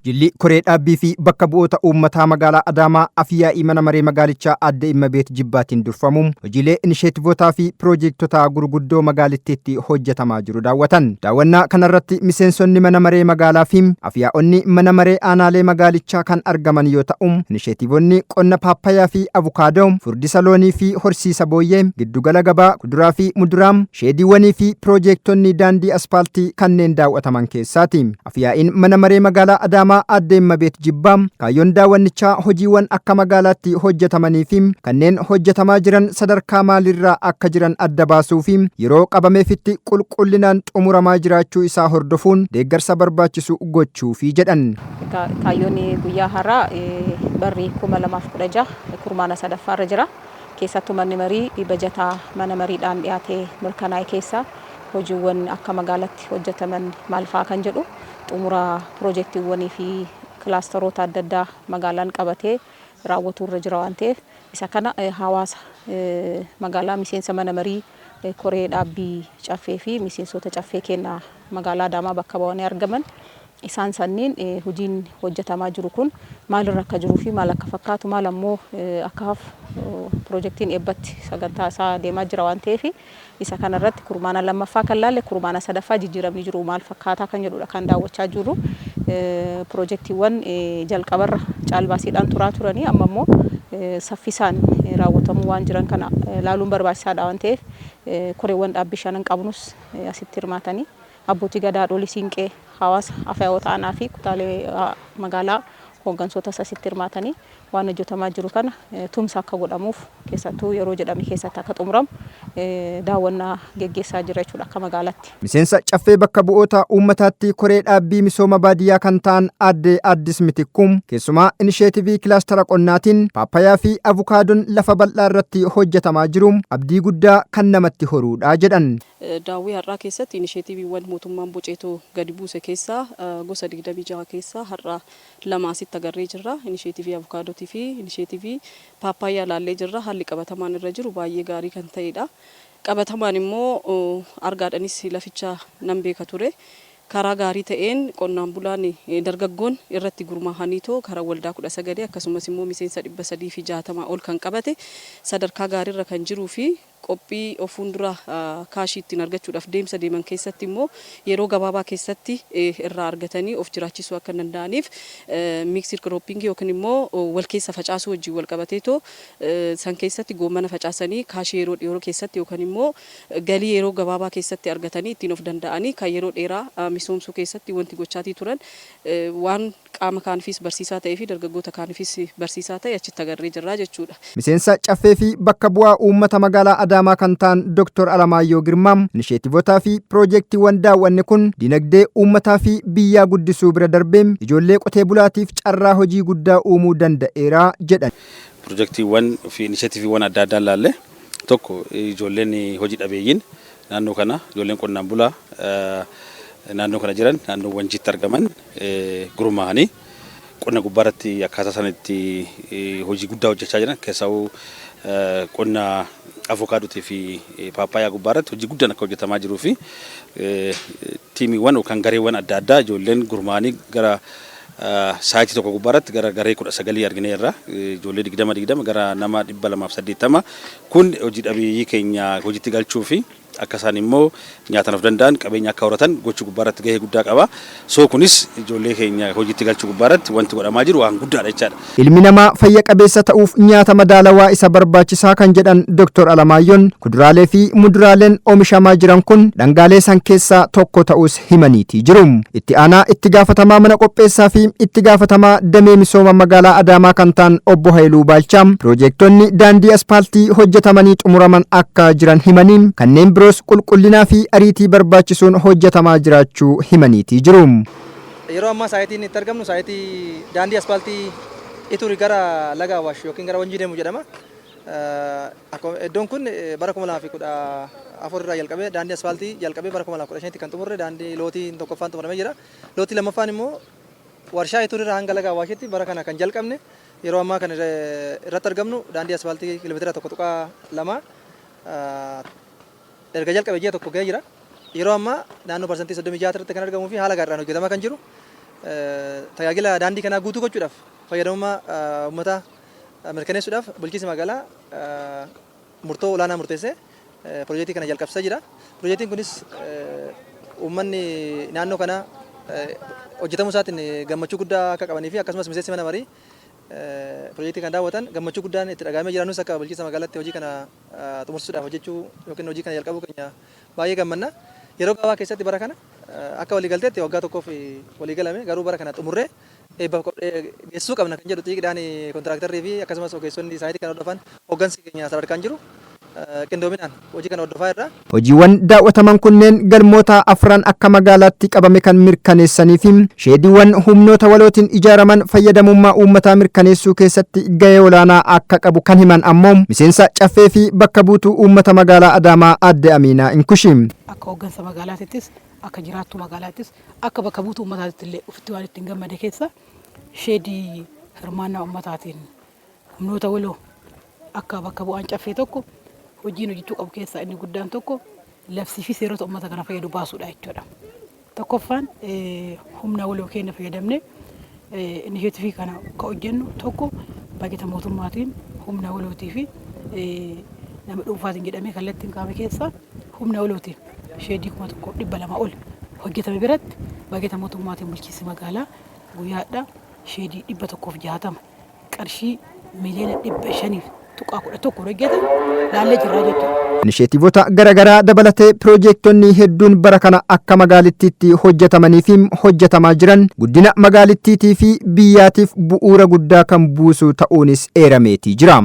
Jilli koree dhaabbii fi bakka bu'oota uummataa magaalaa Adaamaa Afyaa'ii mana maree magaalichaa aadde Immabeet Jibbaatiin durfamu hojiilee inisheetivotaa fi piroojeektota gurguddoo magaalittiitti hojjetamaa jiru daawwatan. Daawwannaa kanarratti miseensonni mana maree magaalaa fi afyaa'onni mana maree aanaalee magaalichaa kan argaman yoo ta'u, inisheetiivonni qonna paappayaa fi avukaadoo, furdisa loonii fi horsiisa booyyee, giddugala gabaa kuduraa fi muduraa, sheediiwwanii fi piroojeektonni daandii aspaaltii kanneen daawwataman keessaati. Afyaa'iin mana maree magaalaa Adaamaa aadde Immabeet Jibbaa kaayyoon daawwannichaa hojiiwwan akka magaalaatti hojjetamanii fi kanneen hojjetamaa jiran sadarkaa maaliirraa akka jiran adda baasuu fi yeroo qabameefitti qulqullinaan xumuramaa jiraachuu isaa hordofuun deeggarsa barbaachisu gochuufi jedhan. Kaayyoon guyyaa har'aa barri 2016 kurmaana sadaffaarra jira. Keessattuu manni marii bajataa mana mariidhaan dhiyaatee mirkanaa'e keessaa hojiiwwan akka magaalatti hojjetaman maal fa'aa kan jedhu, xumura piroojeektiiwwanii fi kilaastaroota adda addaa magaalaan qabatee raawwatuu irra jira waan ta'eef, isa kana hawaasa magaalaa, miseensa mana marii, koree dhaabbii caffee fi miseensota caffee keenya magaalaa Adaamaa bakka bu'anii argaman, isaan sanniin hojiin hojjetamaa jiru kun maalirra akka jiruu fi maal akka fakkaatu, maal ammoo akka hafu, piroojeektiin eebbatti sagantaa isaa deemaa jira waan ta'eef, isa kanarratti kurmaana lammaffaa kan laalle, kurmaana sadaffaa jijjiiramni jiru maal fakkaataa kan jedhudha kan daawwachaa jirru. Piroojeektiiwwan jalqabarra caalbaasiidhaan turaa turanii amma immoo saffisaan raawwatamuu waan jiran kana laaluun barbaachisaadha waan ta'eef, koreewwan dhaabbii shanan qabnus asitti hirmaatanii, abbootii gadaa, haadholii siinqee, hawaasa, afyaa'ota aanaa fi kutaalee magaalaa hooggansootas asitti hirmaatanii waan hojjetamaa jiru kana tumsa akka godhamuuf, keessattuu yeroo jedhame keessatti akka xumuramu daawwannaa geggeessaa jira jechuudha akka magaalaatti. Miseensa caffee bakka bu'oota uummataatti koree dhaabbii misooma baadiyyaa kan ta'an aadde Addis Mitikkuum keessumaa inisheetivii kilaastara qonnaatiin paappayaa fi avukaadoon lafa bal'aa irratti hojjetamaa jiru abdii guddaa kan namatti horuudha jedhan. Daawwii har'aa keessatti inisheetiiviiwwan mootummaan boceetoo gadi buuse keessaa gosa 26 keessaa har'a lama asitti agarree jirra. Inisheetivii avukaadotii fi inisheetivii paappaayyaa ilaallee jirra. Haalli qabatamaan irra jiru baay'ee gaarii kan ta'edha. Qabatamaan immoo argaadhanis laficha nan beeka ture. Karaa gaarii ta'een qonnaan bulaan dargaggoon irratti gurmaahaniitoo karaa waldaa 19 akkasumas immoo miseensa 360 ol kan qabate sadarkaa gaariirra kan jiruu fi qophii of fuuldura kaashii ittiin argachuudhaaf deemsa deeman keessatti immoo yeroo gabaabaa keessatti irraa argatanii of jiraachisuu akka danda'aniif, mixed cropping yookiin immoo wal keessa facaasuu wajjin wal qabateetoo san keessatti goommana facaasanii kaashii yeroo dhiyoo keessatti yookaan immoo galii yeroo gabaabaa keessatti argatanii ittiin of danda'anii kan yeroo dheeraa misoomsuu keessatti wanti gochaatii turan waan qaama kaanifiis barsiisaa ta'ee fi dargaggoota kaanifiis barsiisaa ta'e achitti agarree jirra jechuudha. Miseensa caffee fi bakka bu'aa uummata magaalaa Adaamaa kan ta'an Dr. Alamaayyoo Girmaa inisheetiivotaa fi piroojeektiiwwan daawwanne kun dinagdee uummataa fi biyyaa guddisuu bira darbee ijoollee qotee bulaatiif carraa hojii guddaa uumuu danda'eera jedhan. Piroojeektiiwwan fi inisheetiiviiwwan adda addaa ilaalle. Tokko, ijoolleen hojii dhabeeyyiin naannoo kana, ijoolleen qonnaan bulaa naannoo kana jiran, naannoo Wanjiitti argaman gurmaa'anii qonna gubbaa irratti akkaataa isaan itti hojii guddaa hojjechaa jiran, keessaa'uu qonna avokaadotii fi paappaayyaa gubbaa irratti hojii guddaan akka hojjetamaa jiruu fi tiimiiwwan yookaan gareewwan adda addaa ijoolleen gurmaa'anii gara saayitii tokko gubbaa irratti gara garee 19 argineerra. Ijoollee 20 20 gara nama 280. Kun hojii dhabeeyyii keenya hojiitti galchuu fi akka isaan immoo nyaatan of danda'an, qabeenya akka horatan gochuu gubbaa irratti gahee guddaa qaba. So kunis ijoollee keenya hojiitti galchuu gubbaa irratti wanti godhamaa jiru waan guddaadha jechaadha. Ilmi namaa fayya qabeessa ta'uuf nyaata madaalawaa isa barbaachisaa kan jedhan Dr. Alamaayyoon, kuduraalee fi muduraaleen oomishamaa jiran kun dhangaalee san keessaa tokko ta'us himaniitii jiru. Itti aanaa itti gaafatamaa mana qopheessaa fi itti gaafatamaa damee misooma magaalaa Adaamaa kan ta'an obbo Hayiluu Baalchaa piroojeektonni daandii aspaaltii hojjetamanii xumuraman akka jiran himanii, kanneen biroos qulqullinaa fi ariitii barbaachisuun hojjetamaa jiraachuu himaniitii jiru. Yeroo ammaa saayitiin itti argamnu saayitii daandii aspaaltii Ituri gara laga Awaash yookiin gara Wanjii deemu jedhama. Iddoon kun bara 2014 irraa jalqabee daandii aspaaltii jalqabee bara 2015tti kan xumurre, daandii lootii tokkoffaan xumuramee jira. Lootii lammaffaan immoo warshaa Ituri irraa hanga laga Awaashitti bara kana kan jalqabne, yeroo ammaa kan irratti argamnu daandii aspaaltii kiiloomeetira 1.2 erga jalqabe ji'a tokko ga'ee jira. Yeroo ammaa naannoo parsantii 36 irratti kan argamuu fi haala gaariidhaan hojjetamaa kan jiru. Tajaajila daandii kanaa guutuu gochuudhaaf, fayyadamummaa uummataa mirkaneessuudhaaf, bulchiinsi magaalaa murtoo olaanaa murteessee piroojeektii kana jalqabsiisaa jira. Piroojeektiin kunis uummanni naannoo kanaa hojjetamuu isaatiin gammachuu guddaa akka qabanii fi akkasumas miseensi mana marii piroojeektii kana daawwatan gammachuu guddaan itti dhaga'amee jira. Nus akka bulchiinsa magaalaatti hojii kana xumursiisuudhaaf hojjechuu yookiin hojii kana jalqabuu keenya baay'ee gammanna. Yeroo gabaabaa keessatti bara kana akka waliigalteetti waggaa tokkoof walii galame, garuu bara kana xumurree eebbaaf geessisuu qabna kan jedhu xiiqidhaan kontiraaktarrii fi akkasumas ogeessonni saayitii kana hordofan, hooggansi keenya sadarkaan jiru qindoominaan hojii kana hordofaa irra. Hojiiwwan daawwataman kunneen galmoota afran akka magaalaatti qabame kan mirkaneessanii fi sheediiwwan humnoota walootiin ijaaraman fayyadamummaa uummataa mirkaneessuu keessatti gahee olaanaa akka qabu kan himan ammoo miseensa caffee fi bakka buutuu uummata magaalaa Adaamaa Aadde Amiinaa Inkushi. Akka hooggansa magaalaatittis, akka jiraattuu magaalaattis, akka bakka buutuu uummataatti illee ofitti waan ittiin gammade keessa sheedii hirmaannaa uummataatiin humnoota waloo akka bakka bu'aan caffee tokko hojiin hojjechuu qabu keessaa inni guddaan tokko labsii fi seerota uummata kana fayyadu baasuudha jechuudha. Tokkoffaan, humna waloo keenya fayyadamne inisheetifii kana akka hojjennu, tokko baajata mootummaatiin, humna walootii fi nama dhuunfaatiin jedhamee kallattiin kaa'ame keessaa humna walootiin sheedii 1200 ol hojjetame biratti baajata mootummaatiin bulchiinsi magaalaa guyyaadha sheedii 160 qarshii 500,000,000.11 hojjete laallee jirraa jechuudha. Inisheetiivota garaagaraa dabalatee piroojeektonni hedduun bara kana akka magaalittiitti hojjetamanii fi hojjetamaa jiran guddina magaalittiitii fi biyyaatiif bu'uura guddaa kan buusu ta'uunis eerameetii jira.